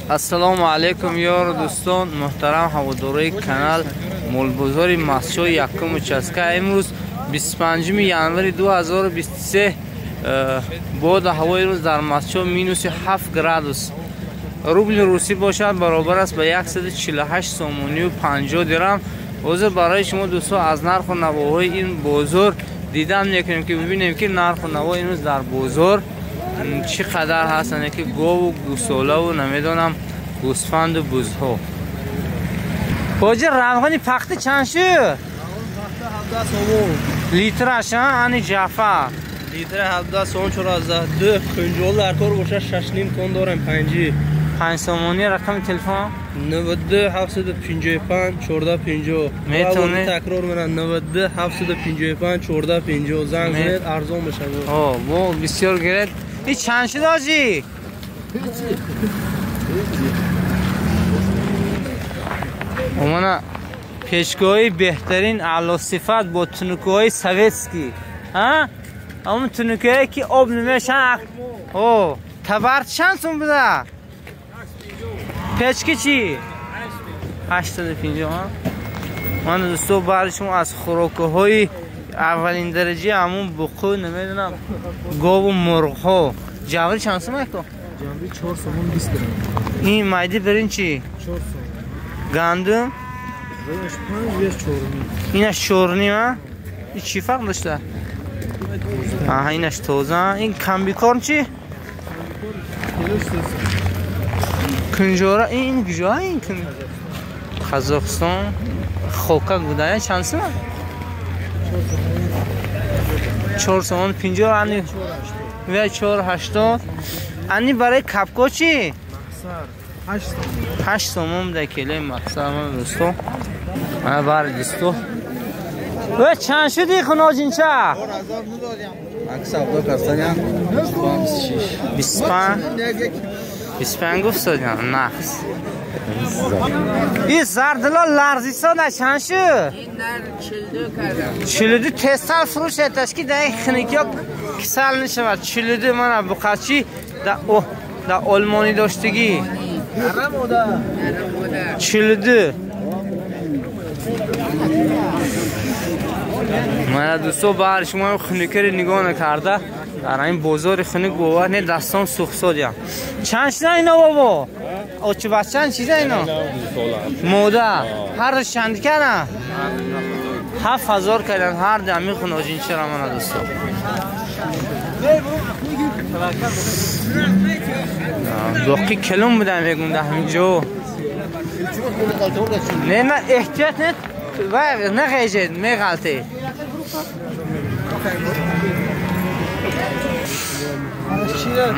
Ассалому алайкум ёру дӯстон, муҳтарам ҳаводорои канал Молбозори Мастчои якум участка. Имрӯз 25 январи 2023 боду ҳавои рӯз дар Мастчо минуси 7 градус. Рубли русӣ бошад баробар аст ба 148 сомонию 50 дирам. Ҳозир барои шумо дӯстон аз нарху навоҳои ин бозор дидан мекунем ки бибинем ки нарху наво имрӯз дар бозор чӣ қадар ҳастанд, ки гову гусолаву намедонам гӯсфанду бузҳо. Ҳоҷи равғани пахта чанд шуд? Литраш ани ҷафа литра 17 сомон 4 2 дар кор бошад 6.5 тон дорем 5 5 сомонӣ. Рақами телефон 92 755 14 50. Метавонед такрор менам 92 755 14 50. Занг занед, арзон мешавад. О, бо бисёр гиред. И чанд шуд ҳоҷӣ? Омана пешгоҳи беҳтарин аълосифат бо тунукҳои советский. Ҳамон тунукҳое ки об намешаванд. О, табар чанд сум буда? Печки чӣ? 850. Ман дӯсто баъди шумо аз хӯрокҳои аввалин дараҷа ҳамун буқу намедонам гову мурғҳо. Ҷаври чанд сум ако? Ҷаври 4 сомон 20 дирам. Ин майди бирин чӣ? 4 сомон. Гандум? 5 5 4. Инаш 4 ним, а? Ин чӣ фарқ дошта? Аҳа, инаш тоза. Ин камбикорн чӣ? Кунҷора ин куҷо? Ин Қазоқистон хокак буда. Чанд сум? 4 сомон 50 ани ва 4.80. Ани барои капко чӣ? 8 сомон. 8 сомон буда келаи мақсар. Ман дӯсто мана бар дӯсто. Ва чанд шуди хуноҷинча? 25 25 гуфт содям нақс. Ин зардило ларзисода чанд шуд? 42. Тезтар фурӯш эташ ки дар ин хиникиё кисал нашавад. 42 мана буқачи дар олмонӣ доштагӣ. 42. Мана дӯсто баҳри шумо хунукиро нигоҳ накарда дар ин бозори хунук бовар не дастон сӯхсодям. Чанд шуда ино бобо? Очибачан чиза ино? Мода. Ҳар ду чанд карданд? 7000 карданд ҳар ду ҳамин хуноҷинчара мана дӯсто. Боқӣ калон буда мегум дар ҳамин ҷо. Не, на эҳтиёт не, ва нағежед, меғалтед.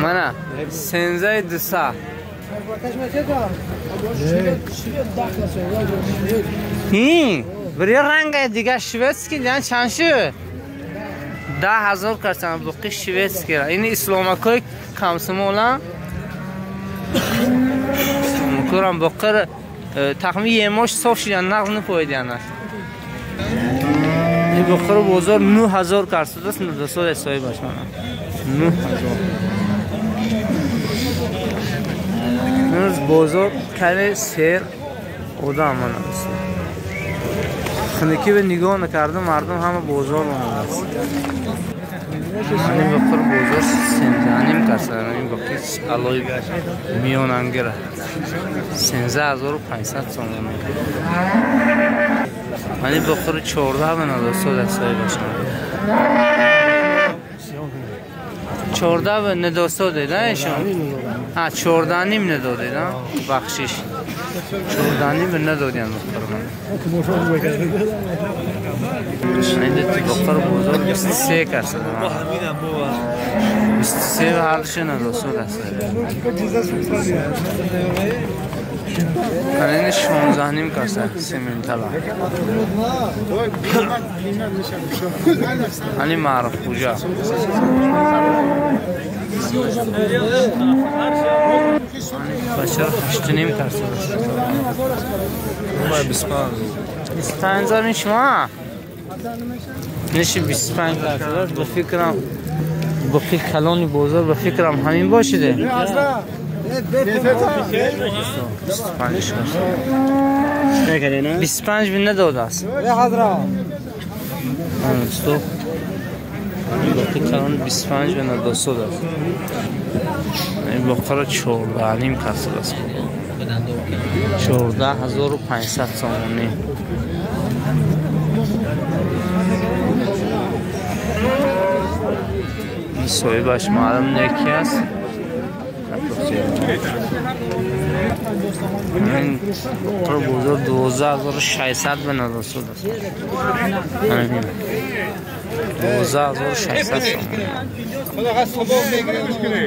Мана сензаи дуса. Ин бири ранга дига шведский дан чанд шуд? 10000 карданд боқӣ шведский. Ин исломакои комсомолам. Исломакорам боқир тахмин емош соф шидан нағз напоиданаш. Ин боқир бозор 9000 кард дӯсто соҳибаш мана. 9000. Имрӯз бозор каме сер одам мана дӯсто. Хунукӣ ба нигоҳ накарда мардум ҳама бозор омадааст. Ин боқир бозор 13.5 касар. Ин боқир алои миёнангира 13500 сомон. Ин боқир 14 мана дӯсто соҳибаш. 14 недостодед, ишон? 14.5 недодед, бахшиш. 14.5 надодян боқир ман. Ин боқир бозор 23 касад. 23 ҳардуша надостод аст. Ин 16.5 касад сементала. Ани маъруф куҷа? Бачаро 8.5 касад. 25 ҳазор ин шумо? Ниши 25 касад. Ба фикрам боқи калони бозор ба фикрам ҳамин бошиде. 25 25 bin надодааст. Дӯсто боқи калон 25 бин надодааст. Ин боқаро 14.5 касдааст. 14500 сомонӣ. Соҳибаш маълум не ки аст. Ин боқаро бозор 12600 бин надодааст. 12600 сомонӣ.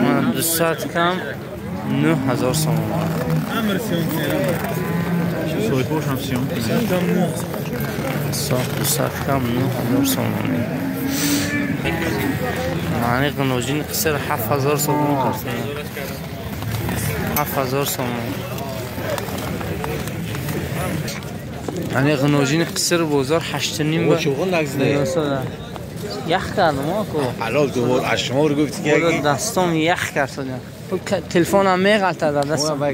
Ман 200 кам 9000 сомонӣ. 200 кам 9000 сомонӣ. Маъни ғиноҷини қиср 7000 сомонӣ қасд. 7000 сомонӣ. Маъни ғиноҷини қиср бозор 8.5 ба. Ях кардам оку. Ҳалол ту аз шумо гуфти ки дастом ях кард. Телефонам меғалтад дастам. Ва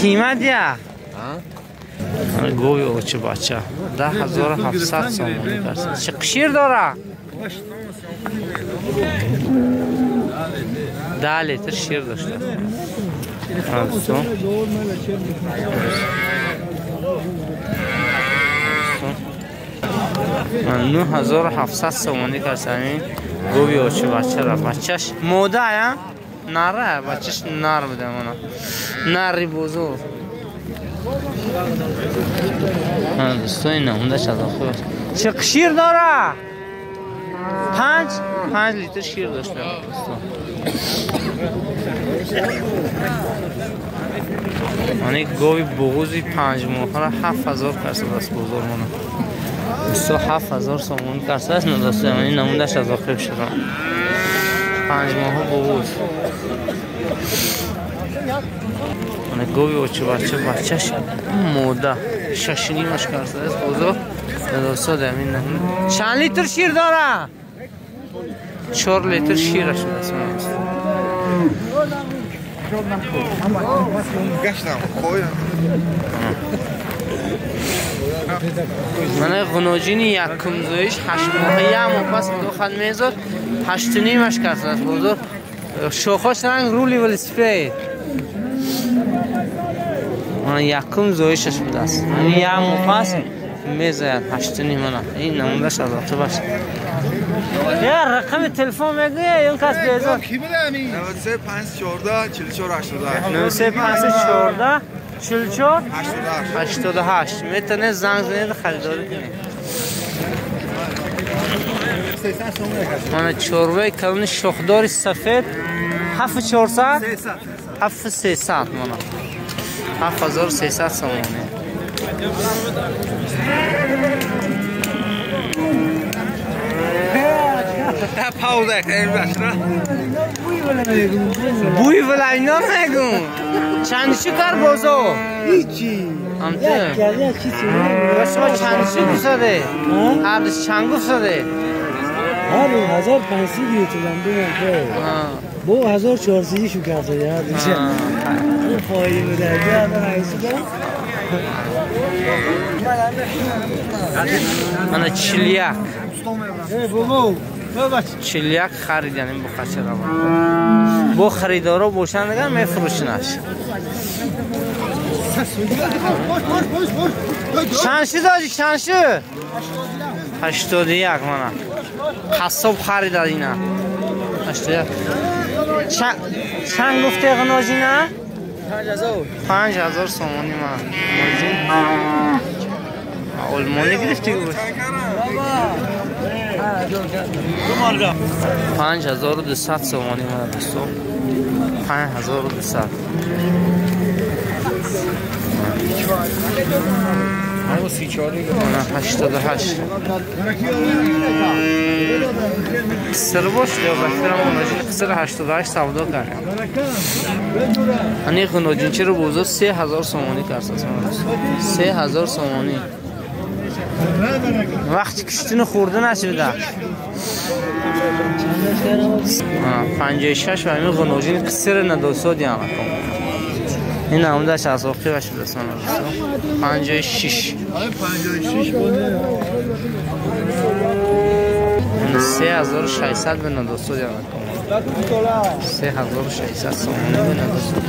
қимат я. Гови очи бача 10700 сомонӣ кард. Чӣ шир дора? 10 литр шир дошта. Ман 9700 сомонӣ кард ҳамин гови очи бачара. Бачаш мода я? Нара, бачаш нар буда мана. Нари бозор. Дӯсто ин намудаш аз охир. Чӣ шир дора? 5 литр шир дошта. Мани гови буғузи 5 моҳара 7000 касд аст бозор мана. Дӯсто 7000 сомонӣ касд аст. Дӯсто ин намудаш аз охир шуда. 5 моҳа буғуз. Мани гови очи бача бачаш мода 6.5 касд аст бозор. Дӯсто ҳамин чанд литр шир дора? 4 литр шираш аст. Мана ғуноҷини якумзоиш 8 моҳа як моҳ пас худо хад мезод 8.5 касд аст бозор. Шохош ранг рули велосипед. Мана якум зоишаш будааст. Як моҳ пас мезояд 8.5 мана. Ин намудаш аз оқибаш. Я рақами телефон мегӯя ё кас безор? 93 514 44 88. 93 514 44 88. Метавонед занг занед харидорӣ кунед. Мана чорваи калони шохдори сафед 7400 7300 мана. 7300 сомонӣ. Бӯи вала ино мегум. Чанд чӣ кар бозор? Ҳичи. Як чизи. Шумо чанд чӣ гуфтаде? Ҳардуш чанд гуфтаде? Ҳар 1500 гирифтам ду моҳ. Бо 1400 шу карда ҳардуш. Фоида буда. Мана 41. 41 харидан ин бухачара. Бо харидоро бошанд агар мефурӯшинаш. Чанд шуд ҳоҷӣ, чанд шуд? 81 мана. Қассоб харидад ина. 81. Чанд гуфте ғиноҷина? 5000 сомонӣ мана. Олмонӣ гирифтӣ гуфт. 5200 сомонӣ мана дӯсто. 5200. 88. Қиср бош ё бахтирам ғуноҷин қиср 88 савдо кардам. Ани ғуноҷинчиро бозор 3000 сомонӣ кардааст. 3000 сомонӣ. Вақти киштини хӯрда нашуда. 56 ва ҳамин ғуноҷини қисри надосод яна. Ин намудаш аз оқибаш будааст. 56. 3600 به ندосод яна. 3600 сомонӣ به ندосод.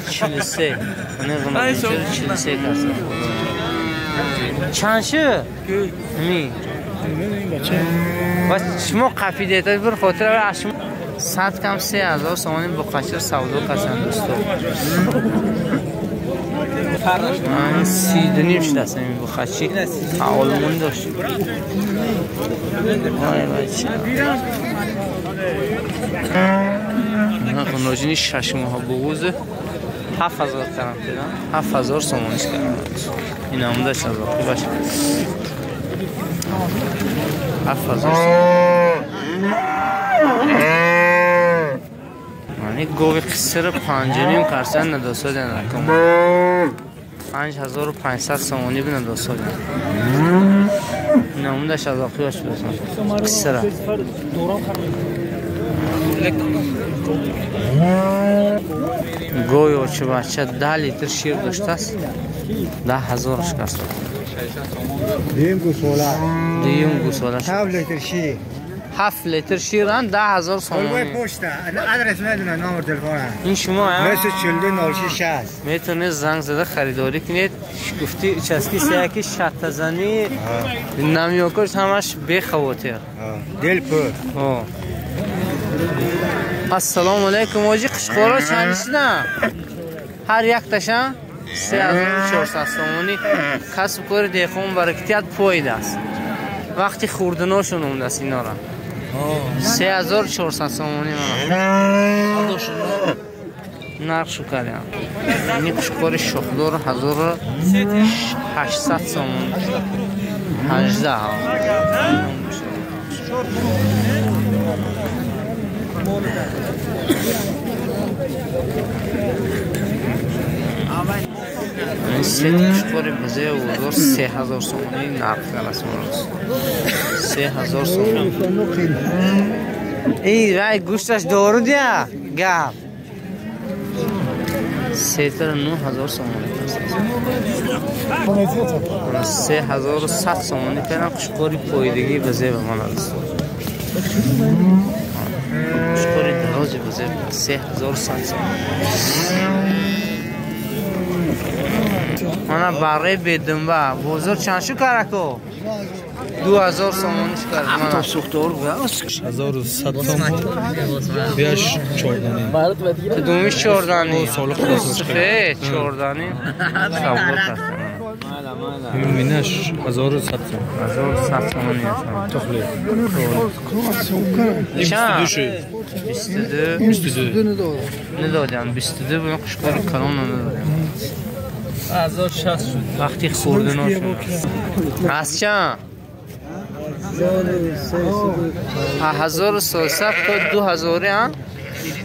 43. Ин ғуноҷин 43 каса. Чанд шуд? Ми. Ва шумо қапидед bir хотир аз шумо 100 кам 3000 сомонӣ бо қашир савдо карданд дӯсто. 32 шудааст ин бухачи. Олмон дошт. Вай бача. Ғуноҷини 6 моҳ буғуз 7000 кардам дидам. 7000 сомониш кардам. Ин намудаш аз оқибаш. 7000 сомонӣ. Мани гови қисри 5.5 карсан надосод накун. 5500 сомонӣ надосод. Намудаш аз оқибаш будааст. Қисра. Гови очи бача 10 литр шир доштааст. 10000 шикаст. Дуюм гусола. Дуюм гусола. 7 литр шир. 7 литр шир 10000 сомонӣ. Почта. Адрес медонам, номер телефона. Ин шумо 942 06 60. Метавонед занг зада харидорӣ кунед. Гуфти участки сеяки шаттазанӣ намиёкош ҳамаш бехавотир. Дилпур. Ассалому алайкум. Оҷи қишқоро чанд шидан? Ҳар якташа 3400 сомонӣ. Касбу кори деҳқон баракатият поид аст. Вақти хурдиношон омадааст инора. 3400 сомонӣ мана. Нарх шу кардам. Ини қишқори шохдор 1800 сомонӣ. 18. Ин се қишқори бузаи овоздор 3000 сомонӣ нарх кардааст. 3000 сомонӣ. Ин рай гӯшташ дору дия гап. 9000 сомонӣ аст. 3100 сомонӣ кардам қишқори поидагии бузаи ба ман аст. Қишқори дарози бузаи 3100 сомонӣ. Мана барраи бедумба бозор чанд шу карако? 2000 сомонӣ шу кард. Мана сӯхтор 1100 сомон. Бияш 14. Кудумиш 14? Сухе 14. Савдо кард. Минаш 1100 сомон. 1100 сомонӣ аст. Тохли. Чанд? 22. 22. Надодам 22 бу қишқори калон надодам. 1060 шуд. Вақти хурдиношон. Аз чанд? 1300 то 2000 а?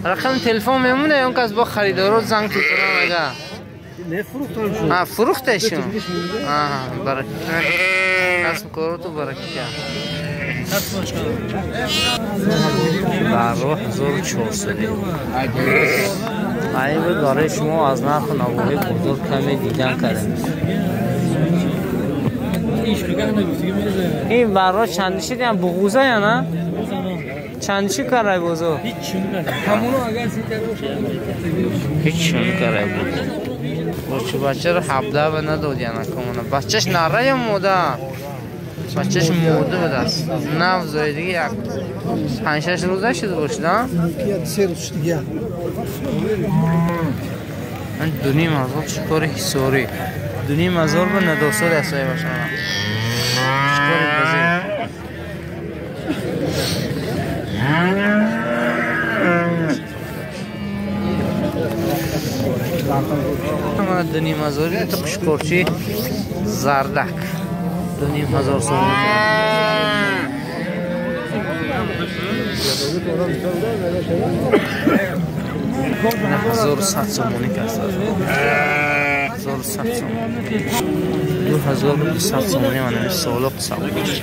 Рақами телефон мемоне он кас бо харидоро занг тутунам ага. Не фурӯхтам шуд. А фурӯхташон? Аҳа, баракат. Касбу короту баракат. Баро 1400. Ай буд барои шумо аз нарху навоҳии бозор каме дидан кардем. Ин барро чанди шид? Ям буғуза я на? Чанди шид карай бозор? Ҳеч карай бозор. Бочу бачаро 17 ба надод яна комона. Бачаш нара ё мода? Бачаш мода будааст. Нав зоидиги як 5-6 рӯза шуда бошад, а? 2.5 ҳазор шикори ҳисорӣ. 2.5 ҳазор ба надосод аст бошад. Шикори базир. Мана 2.5 ҳазори то қишкорчи зардак. 2.5 ҳазор сомонӣ. 1100 сомонӣ каст. 1100 сомонӣ. 2200 сомонӣ мана солоқ савдо шуд.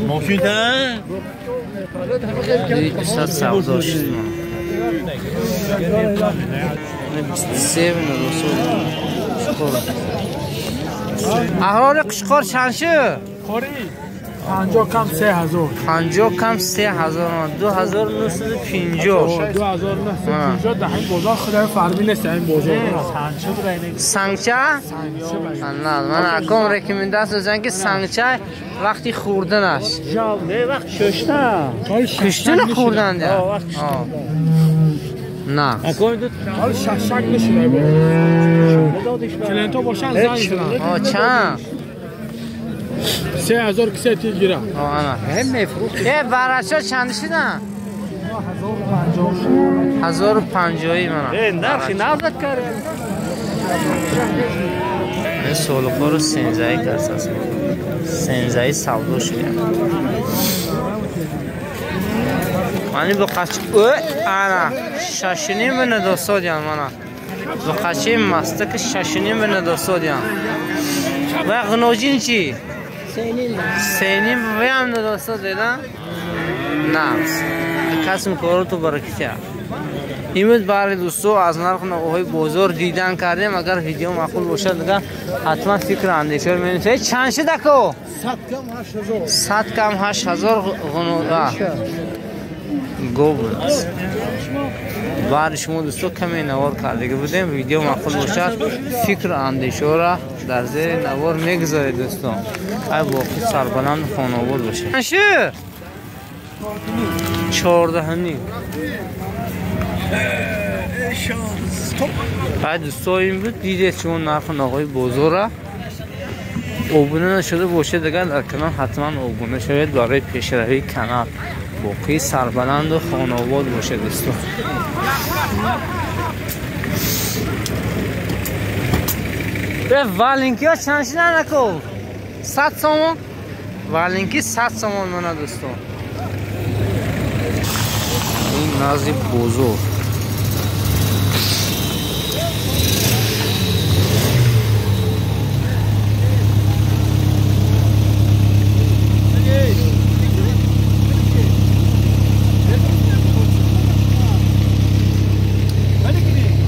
2200 савдо шуд. 23 Аҳрори Қушқор чанд шуд? 50 кам 3000. 50 кам 3000 2950. 2950 در این بازار خدای فرمی نیست این بازار. سنگچه؟ نه من اکم رکمنداسیون که سنگچه وقتی خوردن است. نه وقت ششته. کشتن خوردن ده. نه. حال ششک نشده بود. کلینتو باشن زنگ زدن. چند؟ 3000 کسی تیگیره. ای برچه چند شدن؟ 1050 من. نرخی نازد کرد. این سولخور رو سنزایی کرد است. سنزایی سودو شده. معنی با قچ انا شاشنی من دوستان مانا. با قچی مستک شاشنی من دوستان. و غنوجین چی؟ سینیم و هم دوستا دیدن؟ نه کسم کارو تو برکته. имрӯз баъри дӯсто аз нарху навоҳои бозор дидан кардем. Агар видео маъқул бошад дигар ҳатман фикру андешаро менависед. Чанд шуд ако? 100 кам 8000 гов аст. Баъри шумо дӯсто каме навор кардагӣ будем. Видео маъқул бошад фикру андешаро дар зери навор мегузоред дӯстон. Ай боқӣ сарбаланд хонобод бошед. Чанд шуд? 14.5. Баъд дӯсто ин буд дидед шумо нарху навоҳои бозорра. Обуна нашуда бошед агар дар канал ҳатман обуна шавед барои пешравии канал. Боқӣ сарбаланду хонобод бошед дӯстон. Валенкиҳо чанд шудан ако? 100 сомон? Валенки 100 сомон мана дӯстон. Ин назди бозор.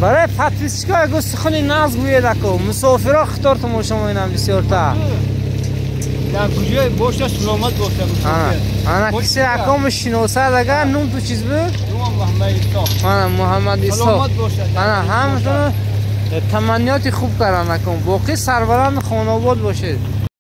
Барои подписчикҳо ягон сухани нағз гӯед ако. Мусофирҳо хитор тамошо мекунанд бисёртар. Дар куҷое боша саломат боша мусофир. Ана кисе аком шиносад агар нум ту чиз буд? Нумам Муҳаммад Исо. Ана Муҳаммад Исо. Саломат боша. Ана ҳаматон таманниёти хуб кардан аком. Боқӣ сарбаланд хонобод бошед.